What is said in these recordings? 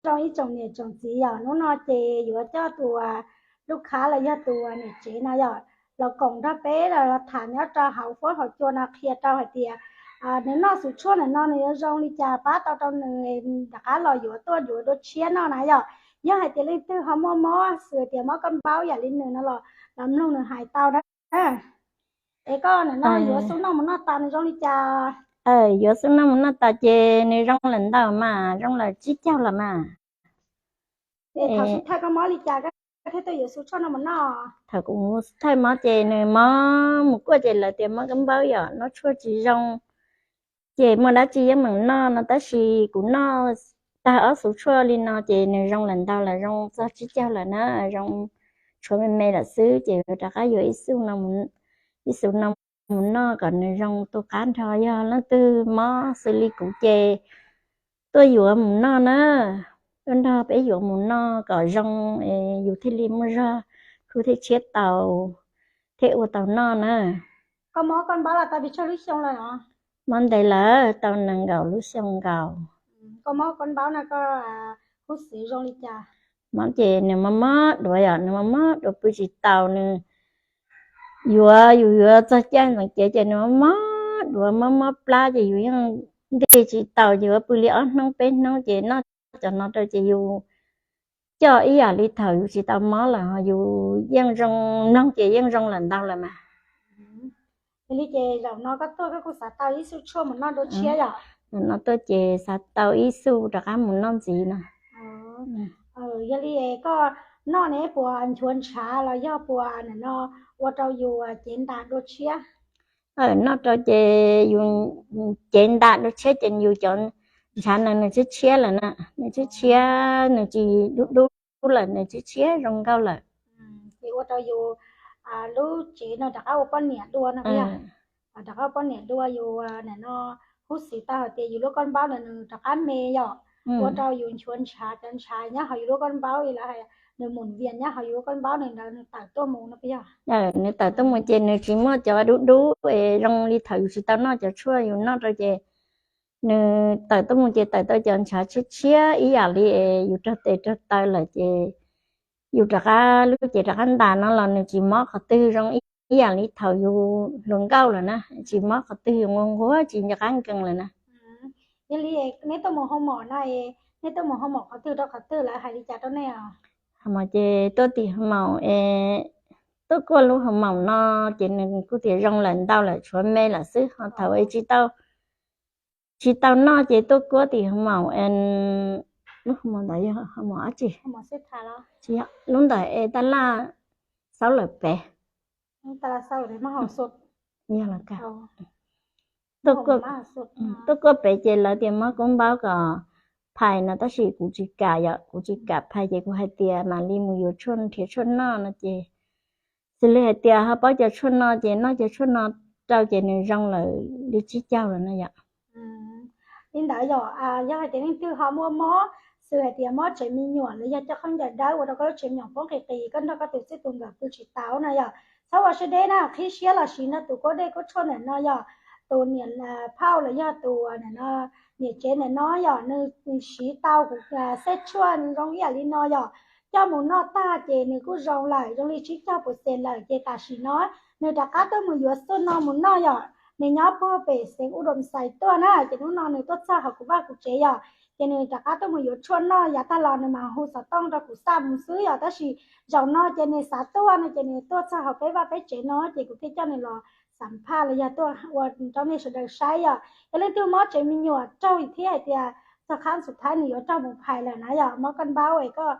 zoo ib tsoom niam tsoom txiv yom, hnub no ces yuav coj tus lub khav los yog tus niam tsev no yom, los koom nrog peb los tham nyob rau hauv fuab hauv cua no qhia rau hais tias nws noj xuv tshuaj ntawm no nws yuav zoo li cas pab tau rau nws rov qab los yuav tuaj yuav dua tshiab noj na yom. Yog hais tias leej twg ho muaj mob xws tias mob koj npaub yam li nws no los, los mloog nws hais tau na. Es koj nim no yuav xub noj mus noj tas nws zoo li cas? Yuav xub noj mus noj tas ces nws zoo lawm ntau mas, zoo lawm tsib caug lawm mas. Thaum xub thawj koj mob li cas koj thiaj tuaj yuav xub tshuaj no mus noj? Thaum kuv xub thawj mob ces nws mob mus kuaj ces lawv tias mob kab npawb yom, noj tshuaj tsis zoo. Ces muaj dab tsi yeej meem noj no tab sis kuv noj tag ob xuv tshuaj li no ces nws zoo lawm ntau lawm, zoo txog tsib caug lawm na, zoo tshuav me me lawm xwb ces rov qab yuav ib xub no mus noj kom nws zoo tu qab nrho. Yog leej twg mob xws li kuv ces tuaj yuav mus noj na, tuaj nrog peb yuav mus noj kom zoo, yus thiaj li muaj zog, khwv thiaj tshiab tau, thiaj ua tau noj na. Koj mob koj npaub los tau pes tsawg lub xyoo lawm os? Mob ntev lawm, tau nees nkaum lub xyoo nkaus. Koj mob koj npaub no koj huv xim zoo li cas? Mob ces nws mob mob duav yom, nws mob mob duav pw tsis tau, nws yuav, yus yuav txog caij ntxeev cev ces nws mob mob duav mob mob plab ces yus yeej nti tsis tau, yuav pw li ob hnub peb hnub ces noj cov no rau ces yus coj ib yam li thaum yus tsis tau mob lawm, yus yeej zoo, mloog ces yeej zoo lawm ntau lawm mas. Yog li ces zaum no koj tuaj koj kuj xav tau ib xub tshuaj mus noj dua tshiab yom? Zaum no tuaj ces xav tau ib xub rov qab mus noj ntxiv no. Yog li koj noj ne puas nchuav ntshav los yog puas nim no ua rau yus cev ntas dua tshiab? Noj rau ces yus cev ntas dua tshiab ces yus cov ntshav no nws tshiab tshiab lawm na, nws tshiab tshiab, nws tsis dub dub lawm, nws tshiab tshiab zoo nkauj lawm. Ces ua rau yus lub cev no rov qab ua poj niam dua no, rov qab ua poj niam dua, yus nim no huv xim tau hais tias yus lub koj npaub ntawd nws rov qab me yom, ua rau yus nchuav ntshav, cov ntshav nyob hauv yus lub koj npaub, lawv hais nws mus vias nyob hauv yus lub koj npaub ntawd nws tawm tuaj mus no puas yog? Nws tawm tuaj mus ces nws tsis muaj cov dub dub es zoo li thaum yus tsis tau noj cov tshuaj, yus noj rau ces nws tawm tuaj mus ces tawm tau cov ntshav tshiab tshiab ib yam li es yus raug tes raug taw lawm ces yus rov qab, lub cev rov qab ntas no los nws tsis mob qhov twg, zoo ib yam li thaum yus hluas nkauj lawm na, tsis mob qhov twg, yus nquag nquag tsis nco qab nkees lawm na. Yog li neb tuaj mus hoo mom no, neb tuaj mus hoo mom qhov twg rau qhov twg, lawv hais li cas rau nej os? Hoo mom ces tuaj tim hoo mom es tuaj kuaj lub hoo mom no ces nws kuj tias zoo lawm ntau lawm, tshuav me lawm xwb, ho thaum tsis tau, tsis tau noj ces tuaj kuaj tim hoo mom, lub hoo mom ntawd yog hoo mom dab tsi? Lub ntawd es taj laj xaub lawm pem. Tuaj kuaj pem ces lawv tias mob koj npaub kom phais no tab sis kuv tsis kam yom, kuv tsis kam phais ces kuv hais tias mam li mus yuav tshuaj nrhiav tshuaj noj no ces xws li hais tias ho paub cov tshuaj no ces noj cov tshuaj no rau ces nws zoo lawm li tsib caug lawm no yom. Li ntawd yog, yog hais tias leej twg ho muaj mob xws hais tias mob tsev me nyuam los yog coj khaub ncaws dawb ua rau koj lub tsev me nyuam poob qis qis, koj nrog koj tus txij tus nkawm pw tsis tau na yom, txhob ua siab deb na, qhib siab los siv nrog tus kuab dej kuab tshuaj ntawm no yom. Tus niam phauj los yog tus nim no niam tsev ntawm no yom, nws siv tau kuv xej tshuaj zoo ib yam li no yom, coj mus noj tag ces nws kuj zoo lawm, zoo li tsib caug percent lawm. Ces tam sim no nws rov qab tuaj mus yuav xuj no mus noj yom, nws nyob puag pem xeev Udoom Xais tuaj na, ces hnub no nws tuaj txog hauv kuv vaj kuv tsev yom, ces nws rov qab tuaj mus yuav tshuaj noj, yav tag los nws mas hu xov tooj rau kuv xa mus xwb yom, tab sis zaum no ces nws xav tuaj no ces nws tuaj txog hauv peb vaj peb tsev no ces kuv thiaj coj nws los xam phaj los yog tuaj ua rau nej sawv daws saib yom. Yog leej twg mob tsev me nyuam raug thiab hais tias txog qhab xub thawj nws yuav raug mus phais lawm na yom, mob koj npaub es koj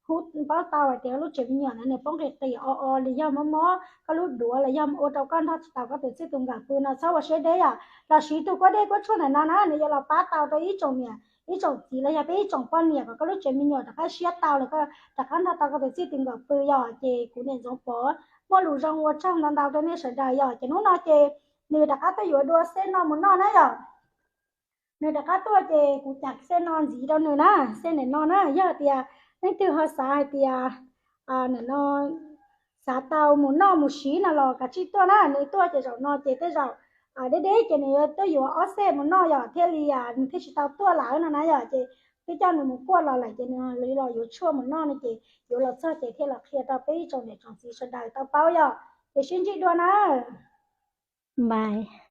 hu paub tau hais tias lub tsev me nyuam na nws poob qis qis o o los yog mob mob koj lub duav los yog ua rau koj nrog tsis tau koj tus txij tus nkawm pw no txhob ua siab deb yom, los siv tus kuab dej kuab tshuaj ntawm no na nws yuav los pab tau rau ib tsoom niam ib tsoom txiv los yog peb ib tsoom poj niam kom koj lub tsev me nyuam rov qab siab tau los koj rov qab nrog tau koj tus txij tus nkawm pw yom. Ces kuv niam Ntxoov Pov muaj lus zoo ua tsaug ntau ntau rau nej sawv daws yom. Ces hnub no ces nws rov qab tuaj yuav dua xej no mus noj na yom. Nws rov qab tuaj ces kuv cas xej no ntxiv rau nws na, xej ntawm no na. Yog tias leej twg ho xav hais tias nim no xav tau mus noj mus siv no los kav tsij tuaj na, nws tuaj ces zaum no ces tej zaum deb deb ces nws tuaj yuav ob xej mus noj yom, thiaj li nws thiaj tsis tau tuaj lawm no na yom. Ces twb coj nws mus kuaj los lawm ces nws los yuav tshuaj mus noj no ces yuav los txog ces thiaj los qhia rau peb tsoom niam tsoom txiv sawv daws tau paub yom. Ces sib ntsib dua na. Bye.